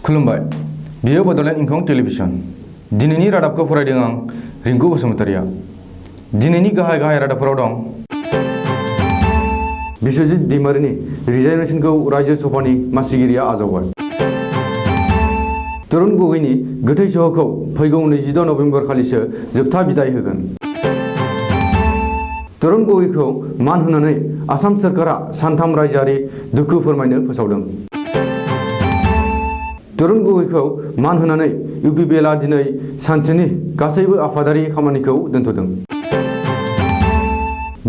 खुलुमबाय बियो बडलेण्ड इंखं टेलिभिजन दिनैनि रादाबखौ फरायदों आं रिंकु बसुमतारिया दिनैनि गाहाय रादाबफोराव दं बिश्वजित दैमारिनि रिजाइनेसनखौ राज्यो सभानि मासिगिरिया आजावबाय तरुण गगैनि गोथै सहखौ फैगौ 26 नभेम्बर खालिसो जोबथा बिदाय होगोन तरुण गगैखौ मान होनानै आसाम सरकारा सानथाम रायजोआरि दुखु फोरमायनो फोसावदों तरुण गगैखौ मान होनानै UPPLआ दिनै सानसेनि गासैबो आफादारि खामानिखौ दोनथ'दों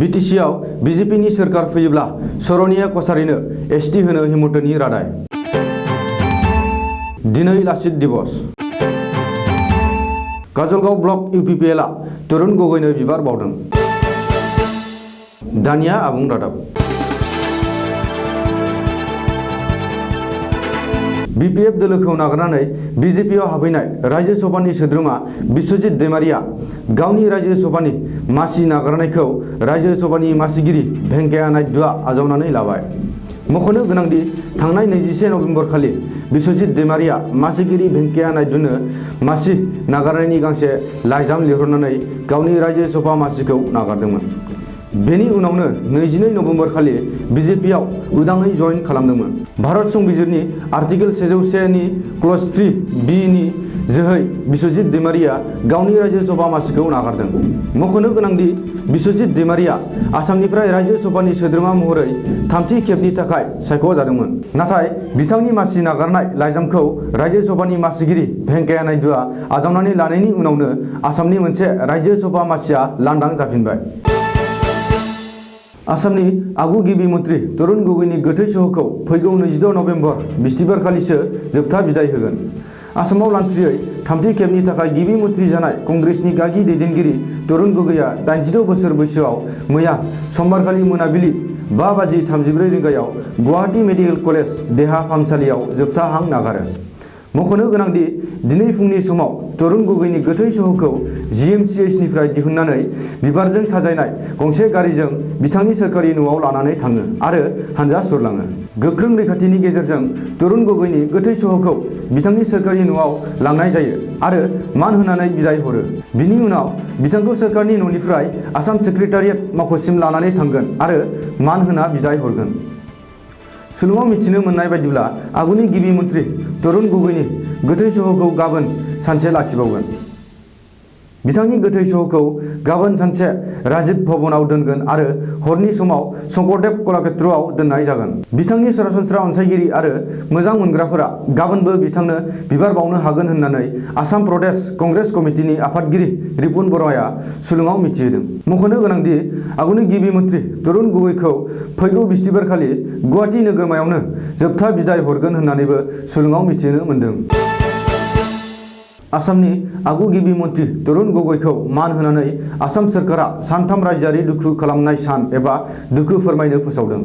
BTCआव BJPनि सोरखार फैयोब्ला सरनिया कछारिनो ST होनो हिमन्तनि रादाय दिनै लाचित दिवस काजलगांव ब्लक UPPLआ तरुण गगैनो बिबार बावदों दानिया आबुं रादाब BPF दोलोखौ नागारनानै BJPआव हाबहैनाय राज्यो सभानि सोद्रोमा बिश्वजित दैमारिया गावनि राज्यो सभानि मासि नागारनायखौ राज्यो सभानि मासिगिरि भेंकैया नायडुआ आजावनानै लाबाय मख'नो गोनांदि थांनाय 21 नभेम्बर खालि बिश्वजित दैमारिया मासिगिरि भेंकैया नायडुनो मासि नागारनायनि गांसे लाइजाम लिरहरनानै गावनि राज्यो सभा मासिखौ नागारदोंमोन बेनि उनावनो 22 नभेम्बर खालि BJPआव उदाङै जइन खालामदोंमोन भारत संबिजिरनि आर्टिकेल 101 नि क्लज 3B नि जोहै बिश्वजित दैमारिया गावनि राज्यो सभा मासिखौ नागारदों मख'नो गोनांदि बिश्वजित दैमारिया आसामनिफ्राय राज्यो सभानि सोद्रोमा महरै थामथि खेबनि थाखाय सायख'जादोंमोन नाथाय बिथांनि मासि नागारनाय लाइजामखौ राज्यो सभानि मासिगिरि भेंकैया नायडुआ आजावनानै लानायनि उनावनो आसामनि मोनसे राज्यो सभा मासिया लांदां जाफिनबाय आसामनि आगु गिबि मन्त्रि तरुण गगैनि गोथै सहखौ फैगौ 26 नभेम्बर बिस्तिबार खालिसो जोबथा बिदाय होगोन आसामाव लान्थ्रियै थामथि खेबनि थाखाय गिबि मन्त्रि जानाय कंग्रेसनि गागि दैदेनगिरि तरुण गगैया 86 बोसोर बैसोआव मैया समबारखालि मोनाबिलि 5:34 रिंगायाव गुवाहाटी मेडिकेल कलेज देहा फाहामसालियाव जोबथा हां नागारो मख'नो गोनांदि दिनै फुंनि समाव तरुण गगैनि गोथै सहखौ GMCHनिफ्राय दिहुननानै बिबारजों साजायनाय गंसे गारिजों बिथांनि सोरखारि न'आव लानानै थाङो आरो हानजा सुरलाङो गोख्रों रैखाथिनि गेजेरजों तरुण गगैनि गोथै सहखौ बिथांनि सोरखारि न'आव लांनाय जायो आरो मान होनानै बिदाय हरो बिनि उनाव बिथांखौ सोरखारनि न'निफ्राय आसाम सेक्रेटारियेट मावख'सिम लानानै थांगोन आरो मान होना बिदाय हरगोन सुलुङाव मिथिनो मोननाय बायदिब्ला आगुनि गिबि मन्त्रि तरुण गगैनि गोथै सहखौ गाबोन सानसे लाखिबावगोन बिथांनि गोथै सहखौ गाबोन सानसे राजीव भवनाव दोनगोन आरो हरनि समाव शंकरदेव कलाक्षेत्रआव दोननाय जागोन बिथांनि सरासनस्रा अनसायगिरि आरो मोजां मोनग्राफोरा गाबोनबो बिथांनो बिबार बावनो हागोन होननानै आसाम प्रदेश कंग्रेस कमिटिनि आफादगिरि रिपुन बर'आ सुलुङाव मिथिहोदों मख'नो गोनांदि आगुनि गिबि मन्त्रि तरुण गगैखौ फैगौ बिस्तिबार खालि गुवाहाटी नोगोरमायावनो जोबथा बिदाय हरगोन होननानैबो सुलुङाव मिथिनो मोन्दों आसामनि आगु गिबि मन्त्रि तरुण गगैखौ मान होनानै आसाम सोरखारा सानथाम रायजोआरि दुखु खालामनाय सान एबा दुखु फोरमायनो फोसावदों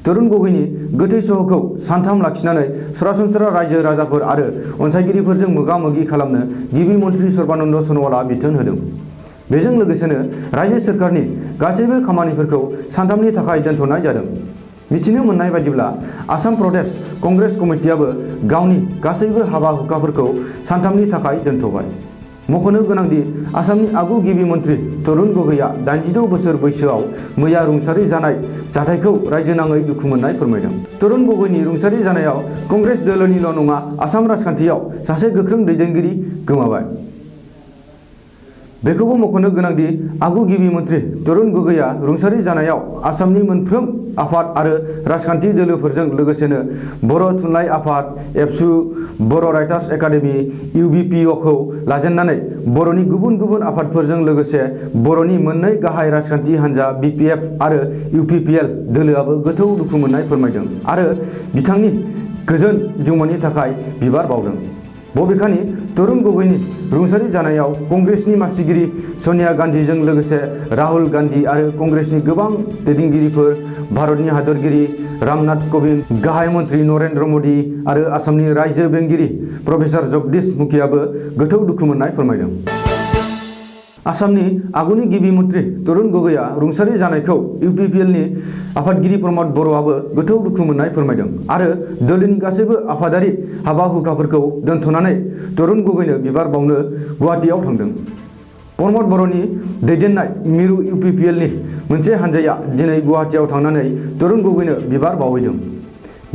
तरुण गगैनि गोथै सहखौ सानथाम लाखिनानै सरासनस्रा रायजो राजाफोर आरो अनसायगिरिफोरजों मोगा मोगि खालामनो गिबि मन्त्रि सर्बानन्द सन'वालआ बिथोन होदों बेजों लोगोसेनो रायजो सोरखारनि गासैबो खामानिफोरखौ सानथामनि थाखाय दोनथ'नाय जादों मिथिनो मोननाय बायदिब्ला आसाम प्रदेश कंग्रेस कमिटियाबो गावनि गासैबो हाबा हुखाफोरखौ सानथामनि थाखाय दोनथ'बाय मख'नो गोनांदि आसामनि आगु गिबि मन्त्रि तरुण गगैया 86 बोसोर बैसोआव मैया रुंसारि जानाय जाथायखौ रायजो नाङै दुखु मोननाय फोरमायदों तरुण गगैनि रुंसारि जानायाव कंग्रेस दोलोनिल' नङा आसाम राजखान्थियाव सासे गोख्रों दैदेनगिरि गोमाबाय बेखौबो मख'नो गोनांदि आगु गिबि मन्त्रि तरुण गगैया रुंसारि जानायाव आसामनि मोनफ्रोम आफाद आरो राजखान्थि दोलोफोरजों लोगोसेनो बर' थुनलाइ आफाद एबसु बर' राइटार्स एकाडेमि UBPOखौ लाजेननानै बर'नि गुबुन गुबुन आफादफोरजों लोगोसे बर'नि मोननै गाहाय राजखान्थि हान्जा BPF आरो UPPL दोलोआबो गोथौ दुखु मोननाय फोरमायदों आरो बिथांनि गोजोन जिउमानि थाखाय बिबार बावदों बबेखानि तरुण गगैनि रुंसारि जानायाव कंग्रेसनि मासिगिरि सोनिया गान्धीजों लोगोसे राहुल गान्धी आरो कंग्रेसनि गोबां दैदेनगिरिफोर भारतनि हादरगिरि रामनाथ कोविंद गाहाय मन्त्रि नरेन्द्र मोदी आरो आसामनि रायजो बेंगिरि प्रफेसर जगदीश मुखीआबो गोथौ दुखु मोननाय फोरमायदों आसामनि आगुनि गिबि मन्त्रि तरुण गगैआ रुंसारि जानायखौ इउपिपिएलनि आफादगिरि प्रमद बर'आबो गोथौ दुखु मोननाय फोरमायदों आरो दोलोनि गासैबो आफादारि हाबा हुखाफोरखौ दोनथ'नानै तरुण गगैनो बिबार बावनो गुवाहाटीआव थांदों। प्रमद बर'नि दैदेननाय मिरु इउपिपिएलनि मोनसे हानजाया दिनै गुवाहाटीआव थांनानै तरुण गगैनो बिबार बावहैदों।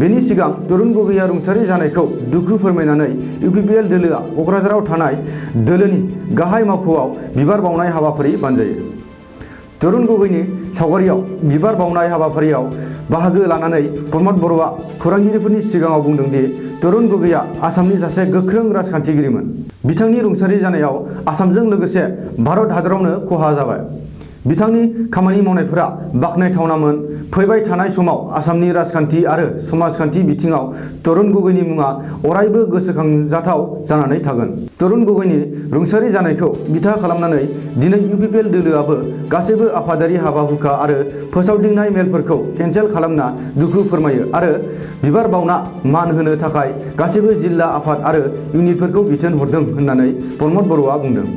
बेनि सिगां तरुण गगैआ रुंसारि जानायखौ दुखु फोरमायनानै इउपिपिएल दोलोआ क'क्राझाराव थानाय दोलोनि गाहाय मावख'आव बिबार बावनाय हाबाफारि बानजायो। तरुण गगैनि सावगारियाव बिबार बावनाय हाबाफारियाव बाहागो लानानै प्रमद बर'आ खौरांगिरिफोरनि सिगाङाव बुंदों दि तरुण गगैआ आसामनि सासे गोख्रों राजखान्थिगिरिमोन। बिथांनि रुंसारि जानायाव आसामजों लोगोसे भारत हादरावनो खहा जाबाय। बिथांनि खामानि मावनायफोरा बाख्नायथावनामोन। फैबाय थानाय समाव आसामनि राजखान्थि आरो समाजखान्थि बिथिङाव तरुण गगैनि मुङा अरायबो गोसोखांजाथाव जानानै थागोन। तरुण गगैनि रुंसारि जानायखौ बिथा खालामनानै दिनै इउपिपिएल दोलोआबो गासैबो आफादारि हाबा हुखा आरो फोसावदिंनाय मेलफोरखौ केन्सेल खालामना दुखु फोरमायो आरो बिबार बावना मान होनो थाखाय गासैबो जिल्ला आफाद आरो इउनिटफोरखौ बिथोन हरदों होननानै प्रमद बर'आ बुंदों।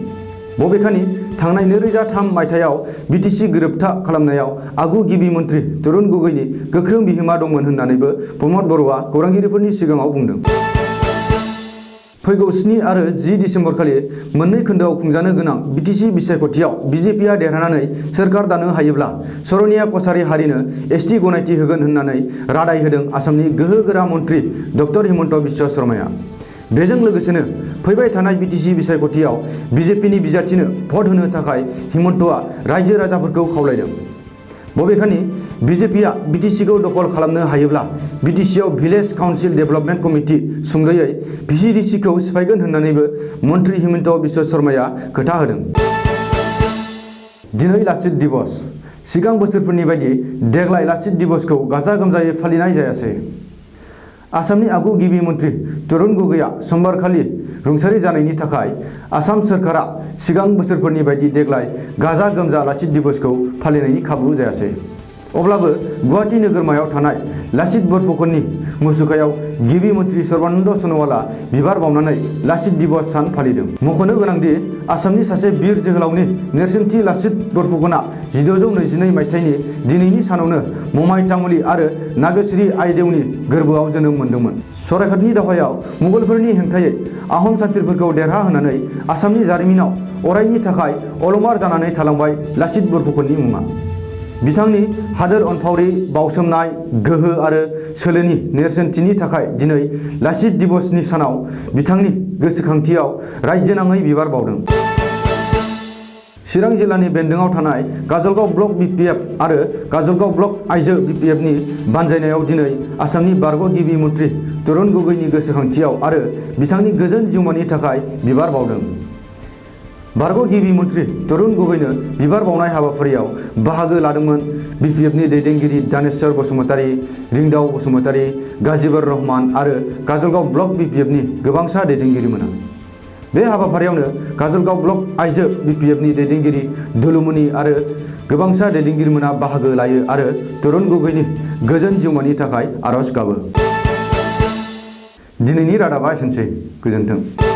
बबेखानि थांनाय 2003 मायथाइयाव बिटिसि गोरोबथा खालामनायाव आगु गिबि मन्त्रि तरुण गगैनि गोख्रों बिहोमा दंमोन होननानैबो प्रमद बर'आ खौरांगिरिफोरनि सिगाङाव बुंदों। फैगौ 7 आरो 10 दिसेम्बरखालि मोननै खोन्दोआव खुंजानो गोनां बिटिसि बिसायख'थियाव बिजेपिआ देरहानानै सोरखार दानो हायोब्ला सरनिया कसारी हारिनो एसटि गनायथि होगोन होननानै रादाय होदों आसामनि गोहोगोरा मन्त्रि डक्टर हिमन्त बिश्व शर्माया। बेजों लोगोसेनो फैबाय थानाय बिटिसि बिसायख'थियाव बिजेपिनि बिजाथिनो भट होनो थाखाय हिमन्तआ रायजो राजाफोरखौ खावलायदों। बबेखानि बिजेपिआ बिटिसिखौ दखल खालामनो हायोब्ला बिटिसिआव भिलेज काउन्सिल डेभेलपमेन्ट कमिटि सुंद'यै भिसिडिसिखौ सिफायगोन होननानैबो मन्त्रि हिमन्त बिश्व शर्माया खोथा होदों। दिनै लाचित दिवस। सिगां बोसोरफोरनि बायदि देग्लाय लाचित दिवसखौ गाजा गोमजायै फालिनाय जायासै। आसामनि आगु गिबि मन्त्रि तरुण गगैआ समबारखालि रुंसारि जानायनि थाखाय आसाम सोरखारा सिगां बोसोरफोरनि बायदि देग्लाय गाजा गोमजा लाचित दिवसखौ फालिनायनि खाबु जायासै। अब्लाबो गुवाहाटी नोगोरमायाव थानाय लाचित बरफुकननि मुसुखायाव गिबि मन्त्रि सर्बानन्द सन'वालआ बिबार बावनानै लाचित दिवस सान फालिदों। मख'नो गोनांदि आसामनि सासे बिर जोहोलावनि नेरसोनथि लाचित बरफुकनआ 1922 मायथाइनि दिनैनि सानावनो ममाय तामुली आरो नागेश्री आइदेवनि गोरबोआव जोनोम मोन्दोंमोन। सराइघाटनि दावहायाव मुगलफोरनि हेंथायै आहम सान्थ्रिफोरखौ देरहाहोनानै आसामनि जारिमिनाव अरायनि थाखाय अलंबार जानानै थालांबाय लाचित बरफुकननि मुङा। बिथांनि हादोर अनफावरि बावसोमनाय गोहो आरो सोलोनि नेरसोनथिनि थाखाय दिनै लाचित दिवसनि सानाव बिथांनि गोसोखांथियाव रायजोनाङै बिबार बावदों। चिरां जिल्लानि बेन्दोंआव थानाय काजलगाव ब्लक बिपिएफ आरो काजलगाव ब्लक आइजो बिपिएफनि बानजायनायाव दिनै आसामनि बारग' गिबि मन्त्रि तरुण गगैनि गोसोखांथियाव आरो बिथांनि गोजोन जिउमानि थाखाय बिबार बावदों। बारग' गिबि मन्त्रि तरुण गगैनो बिबार बावनाय हाबाफारियाव बाहागो लादोंमोन बिपिएफनि दैदेनगिरि दानेश्वर बसुमतारी, रिंदाव बसुमतारी, गाजिबर रहमान आरो काजलगाव ब्लक बिपिएफनि गोबांसा दैदेनगिरिमोना। बे हाबाफारियावनो काजलगाव ब्लक आइजो बिपिएफनि दैदेनगिरि दुलुमनि आरो गोबांसा दैदेनगिरिमोना बाहागो लायो आरो तरुण गगैनि गोजोन जिउमानि थाखाय आरज गाबो। दिनैनि रादाबा एसेनोसै। गोजोन्थों।